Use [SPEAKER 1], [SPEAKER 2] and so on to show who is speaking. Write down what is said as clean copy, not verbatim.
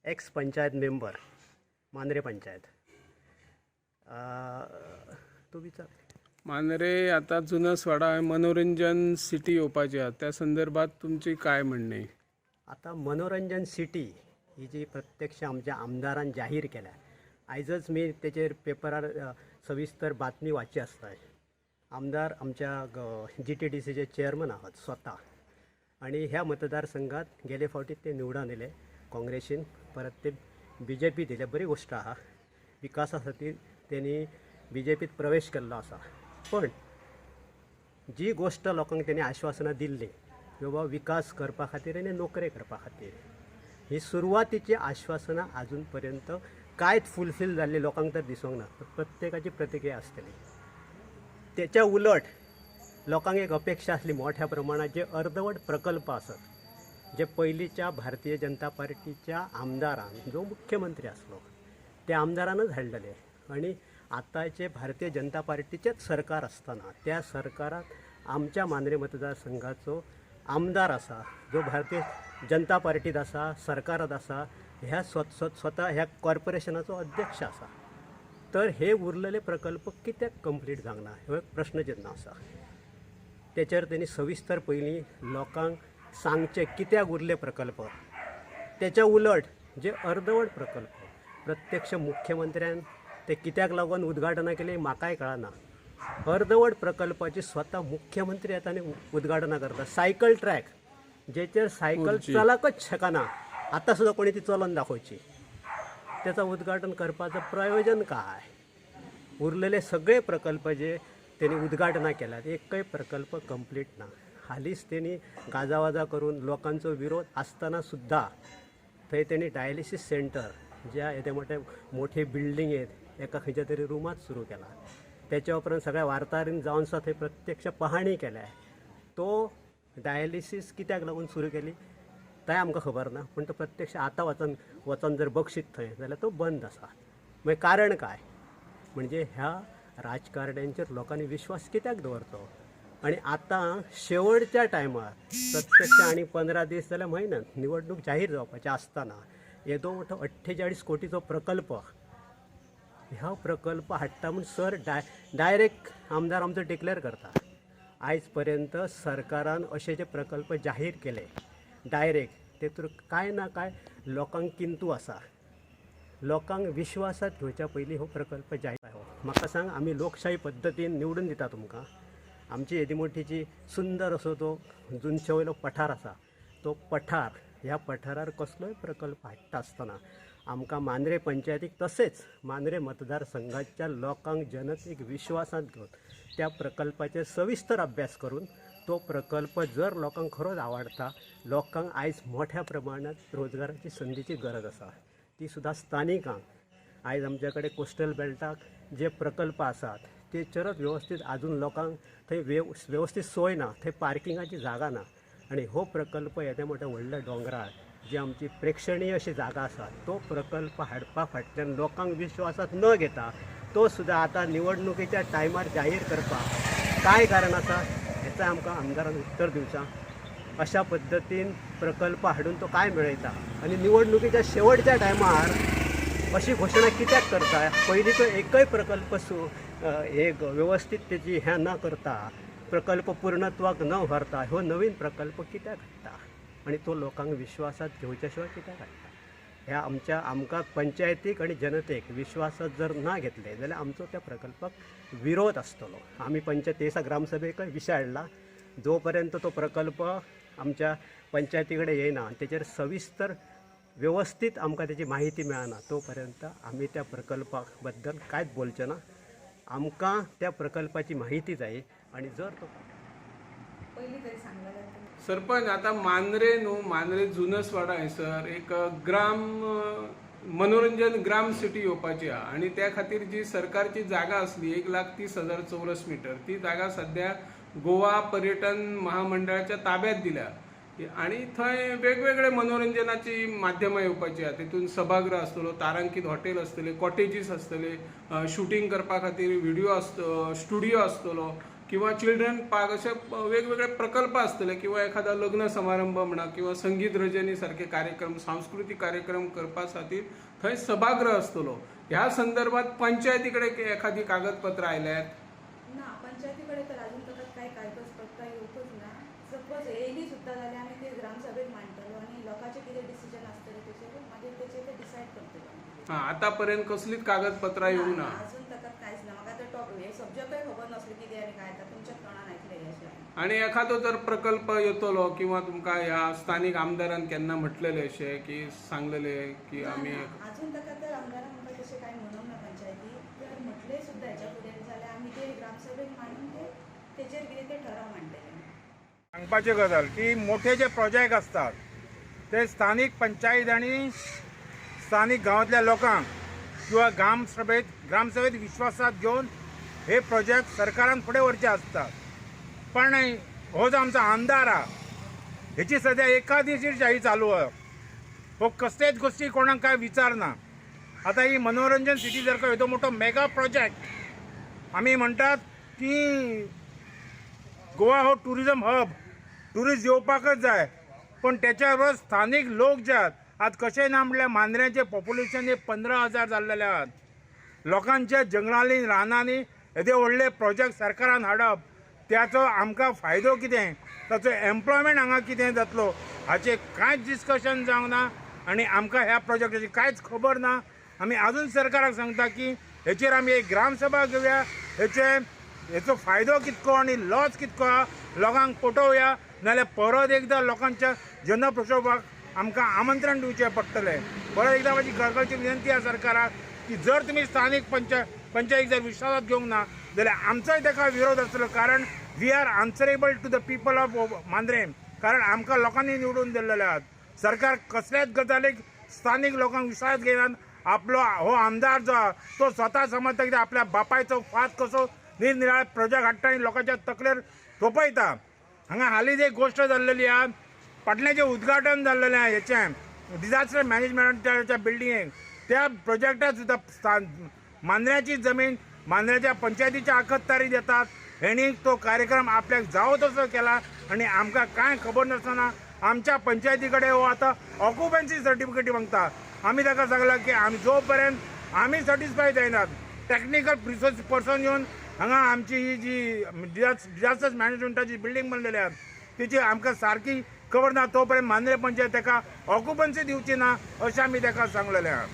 [SPEAKER 1] Ex panchayat member, Mandrem panchayat. तूं विचार.
[SPEAKER 2] मांद्रे आता जुनसवाडा मनोरंजन सिटी येवपाची आहा, त्या संदर्भात तुमची काय म्हणणे?
[SPEAKER 1] आतां मनोरंजन सिटी ही जी प्रत्यक्ष आमच्या आमदारान जाहीर केल्या, आयजच मी तेचेर पेपरार सविस्तर बातमी वाचची आसता. आमदार आमच्या जीटीडीसीचे चेअरमन आहात स्वता आनी ह्या मतदारसंघात गेले फावटी ते निवडून येयले काँग्रेसीन, परत ते बीजेपी दिले. बरी गोश्ट आहा, विकासा खातीर तेणी बीजेपीत प्रवेश केल्लो आसा. पण जी गोश्ट लोकांक तेणी आश्वासनां दिल्लीं की बाबा विकास करपा खातीर आनी नोकरे करपा खातीर, ही सुरवातीची आश्वासनां आजून पर्यंत कांयच फुलफील जाल्ली लोकांक तर दिसूंक ना. प्रत्येकाची प्रतिक्रिया आसतली. तेच्या उलट लोकांक एक अपेक्षा आसली मोठ्या प्रमाणात जे अर्दवट प्रकल्प आसत, जे पयलींच्या भारतीय जनता पार्टीच्या आमदारान जो मुख्यमंत्री आसलो त्या आमदारानच हाडलेले आनी आतांचे भारतीय जनता पार्टीचेच सरकार आसतना त्या सरकारात आमच्या मांद्रे मतदारसंघाचो आमदार आसा जो भारतीय जनता पार्टीत आसा, सरकारात आसा, ह्या स्वता ह्या कॉर्पोरेशनाचो अध्यक्ष आसा. तर हे उरलेले प्रकल्प कित्याक कंप्लीट जावंक ना हो एक प्रश्नचिन्न आसा. तेचेर तेणी सविस्तर पयलीं लोकांक सांगचें कित्याक उरले प्रकल्प. तेच्या उलट जे अर्दवट प्रकल्प प्रत्यक्ष मुख्यमंत्र्यान ते कित्याक लागून उद्घाटनां केली म्हाकाय कळना. अर्दवट प्रकल्पाची स्वता मुख्यमंत्री येता आनी उद्घाटनां करता. सायकल ट्रॅक जेचेर सायकल चलकच शकना, आतां सुद्दां कोणी ती चलोवन दाखोवची, त्याचं उद्घाटन करपाचं प्रयोजन काय? उरलेले सगळे प्रकल्प जे तेणी उद्घाटनां केल्यात एकय प्रकल्प कंप्लीट ना. हालींच तेणी गाजावाजा करून लोकांचो विरोध आसतना सुद्दां थंय तेणी डायलिसीस सेंटर ज्या येदे मोठे मोठे बिल्डिंगेत एका खंयच्या तरी रुमांत सुरू केला. तेच्या उपरांत सगळ्या वार्ताहरीन जावन सुद्दां थंय प्रत्यक्ष पहाणी केल्या. तो डायलिसीस कित्याक लागून सुरू केली तें आमकां खबर ना, पूण तो प्रत्यक्ष आतां वचन वचन जर बक्षीत थंय जाल्यार तो बंद आसा. मागीर कारण काय? म्हणजे ह्या राजकारण्यांचेर लोकांनी विश्वास कित्याक दवरचो? आनी आतां शेवटच्या टायमार प्रत्यक्ष आनी 15 दीस जाल्यार म्हयन्यान निवडणूक जाहीर जावपाची आसतना येदो मोठो 48 कोटीचो प्रकल्प, ह्या प्रकल्प हाडटा म्हूण सर डायरेक्ट आमदार आमचो डिक्लेअर करता. आयज पर्यंत सरकारान अशे जे प्रकल्प जाहीर केले डायरेक्ट तेतूर कांय ना कांय लोकांक किंतू आसा. लोकांक विश्वासात घेवच्या पयलीं हो प्रकल्प जाहीर. हो म्हाका सांग, आमी लोकशाही पद्दतीन निवडून दिता तुमकां. आमची येदी मोठी जी सुंदर असो तो जुनशे वयलो पठार आसा, तो पठार, ह्या पठारार कसलोय प्रकल्प हाडटा आसतना आमकां मांद्रे पंचायतीक तसेच मांद्रे मतदारसंघाच्या लोकांक जनतेक विश्वासांत घेवन त्या प्रकल्पाचेर सविस्तर अभ्यास करून तो प्रकल्प जर लोकांक खरोच आवडटा, लोकांक आयज मोठ्या प्रमाणात रोजगाराची संदीची गरज आसा, ती सुद्दां स्थानिकांक. आयज आमच्या कडेन कोस्टल बेल्टाक जे प्रकल्प आसात तेचेरच वेवस्थीत आजून लोकांक थंय वेवस्थीत सोय ना, थंय पार्किंगाची जागा ना. आनी हो प्रकल्प येद्या मोठ्या व्हडल्या दोंगरार जी आमची प्रेक्षणीय अशी जागा आसा तो प्रकल्प हाडपा फाटल्यान लोकांक विश्वासात न घेता तो सुद्दां आतां निवडणुकेच्या टायमार जाहीर करपाक काय कारण आसा हेचा आमकां आमदारान उत्तर दिवचा. अशा पद्दतीन प्रकल्प हाडून तो काय मेळयता आनी निवडणुकेच्या शेवटच्या टायमार अशी घोशणा कित्याक करता? पयलीं तो एकय प्रकल्प हे वेवस्थीत तेजी हें न करता, प्रकल्प पूर्णत्वाक न व्हरता हो नवीन प्रकल्प कित्याक हाडटा आनी तो लोकांक विश्वासात घेवच्या शिवाय कित्याक हाडटा? ह्या आमच्या आमकां पंचायतीक आनी जनतेक विश्वासात जर ना घेतले जाल्यार आमचो त्या प्रकल्पाक विरोध आसतलो. आमी पंचायत दिसा ग्रामसभेकय विशय हाडला, जो पर्यंत तो प्रकल्प आमच्या पंचायती कडेन येयना आनी तेचेर सविस्तर व्यवस्थीत आमकां तेची म्हायती मेळना तो पर्यंत आमी त्या प्रकल्पा बद्दल कांयच बोलचे ना. आमकां त्या प्रकल्पाची म्हायती जाय आनी जर तो
[SPEAKER 3] पयलीं तरी सांगलेलें.
[SPEAKER 2] सरपंच, आतां मांद्रे न्हू, मांद्रे जुनसवाडा हयसर एक ग्राम मनोरंजन ग्राम सिटी येवपाची आहा आनी त्या खातीर जी सरकारची जागा आसली 1,30,000 चौरस मिटर, ती जागा सद्या गोवा पर्यटन महामंडळाच्या ताब्यात दिल्या आनी थंय वेगवेगळे मनोरंजनाची माध्यमां येवपाची आहा. तितून सभागृह आसतलो, तारांकीत हॉटेल आसतले, कॉटेजीस आसतले, शुटींग करपा खातीर व्हिडियो आसतो, स्टुडियो आसतलो. किंवा चिल्ड्रन पार्क अशे वेगवेगळे प्रकल्प आसतले किंवा एखादा लग्न समारंभ म्हणा किंवा संगीत रजनी सारखे कार्यक्रम, सांस्कृतीक कार्यक्रम करपा खातीर थंय सभागृह आसतलो. ह्या संदर्भात पंचायती कडेन एखादी कागदपत्रां आयल्यात?
[SPEAKER 3] ना, पंचायती कडेन तर अजून ताका काय कागदपत्रां येवकच ना. सपोज येयली सुद्दां जाल्यार आमी ते ग्रामसभेत मांडटलो आनी लोकांचें कितें डिसिजन आसतलें तेचेर मागीर तेचेर ते डिसायड करतलो.
[SPEAKER 2] हां, आतां पर्यंत कसलीच कागदपत्रां येवंक ना?
[SPEAKER 3] अजून ताका कांयच ना. म्हाका तर टॉप हे सब्जक्टय खबर नासलें कितें आनी काय, आतां तुमच्या तोंडान आयकलें अशें.
[SPEAKER 2] आनी एखादो जर प्रकल्प येतलो किंवा तुमकां ह्या स्थानीक आमदारान केन्ना म्हटलेलें अशें की सांगलेलें की आमी
[SPEAKER 3] अजून ताका तर आमदारान म्हाका तशें कांय म्हणूंक ना पंचायती. जर म्हटलें सुद्दां हेच्या फुडें जाल्यार आमी ते ग्रामसभेत मांडून ते तेचेर कितें ते ठराव मांडटले.
[SPEAKER 4] सांगपाची गजाल की मोठे जे प्रोजेक्ट आसतात ते स्थानीक पंचायत आनी स्थानीक गांवांतल्या लोकांक किंवा ग्रामसभेत विश्वासात घेवन हे प्रोजेक्ट सरकारान फुडें व्हरचे आसतात. पण हो जो आमचो आमदार आहा हेची सद्या एका दिशीर शाही चालू आहा. हो कसलेच गोश्टी कोणाक काय विचारना. आतां ही मनोरंजन सिटी सारको येदो मोठो मेगा प्रोजेक्ट आमी म्हणटात की गोवा हो टुरिजम हब, टुरिस्ट येवपाकच जाय, पण त्याच्या बरोबर स्थानीक लोक जे आहात आज कशेंय ना म्हटल्यार मांद्र्यांचें पॉप्युलेशन हे 15,000 जाल्लेलें आहात. लोकांच्या जंगलांनी रानांनी येदे व्हडले प्रोजेक्ट सरकारान हाडप त्याचो आमकां फायदो कितें, ताचो एम्प्लॉयमेंट हांगा कितें जातलो हाचें कांयच डिस्कशन जावंक ना आनी आमकां ह्या प्रोजेक्टाची कांयच खबर ना. आमी आजून सरकाराक सांगता की हेचेर आमी एक ग्रामसभा घेवया, हेचो फायदो कितको आनी लॉस कितको आहा लोकांक पटोवया, नाजाल्यार परत एकदां लोकांच्या जनप्रक्षोभाक आमकां आमंत्रण दिवचें पडटलें. परत एकदां म्हाजी कळकळची विनंती आसा सरकाराक की जर तुमी स्थानीक पंचायतीक जर विश्वासात घेवंक ना जाल्यार आमचोय ताका विरोध आसतलो, कारण we are answerable to the people of Mandrem. कारण आमकां लोकांनी निवडून दिल्लेले आहात. सरकार कसल्याच गजालीक स्थानीक लोकांक विश्वासात घेनात. आपलो हो आमदार जो आहा तो स्वता समजता की आपल्या बापायचो फात कसो निरनिराळे प्रोजेक्ट हाडटा आनी लोकांच्या तकलेर थोपयता. हांगा हालींच एक गोश्ट जाल्लेली आहा, पाटलें जें उद्घाटन जाल्लेलें आहा हेचें डिजास्टर मॅनेजमेंटाच्या बिल्डिंगेक, त्या प्रोजेक्टाक सुद्दां मांद्र्याची जमीन मांद्र्याच्या पंचायतीच्या आखतदारी देतात. हेणी तो कार्यक्रम आपल्याक जावो तसो केला आनी आमकां कांय खबर नासतना आमच्या पंचायती कडेन हो आतां ऑक्युपन्सी सर्टिफिकेटी मागता. आमी ताका सांगलां की आमी जो पर्यंत आमी सॅटिस्फाय जायनात टॅक्निकल रिसोर्स पर्सन येवन हांगा आमची ही जी डिजास्टर मॅनेजमेंटाची बिल्डींग बांदलेली आहा तेची आमकां सारकी खबर ना तो पर्यंत मांद्रे पंचायत ताका ऑक्युपन्सी दिवची ना अशें आमी ताका सांगलेलें आहा.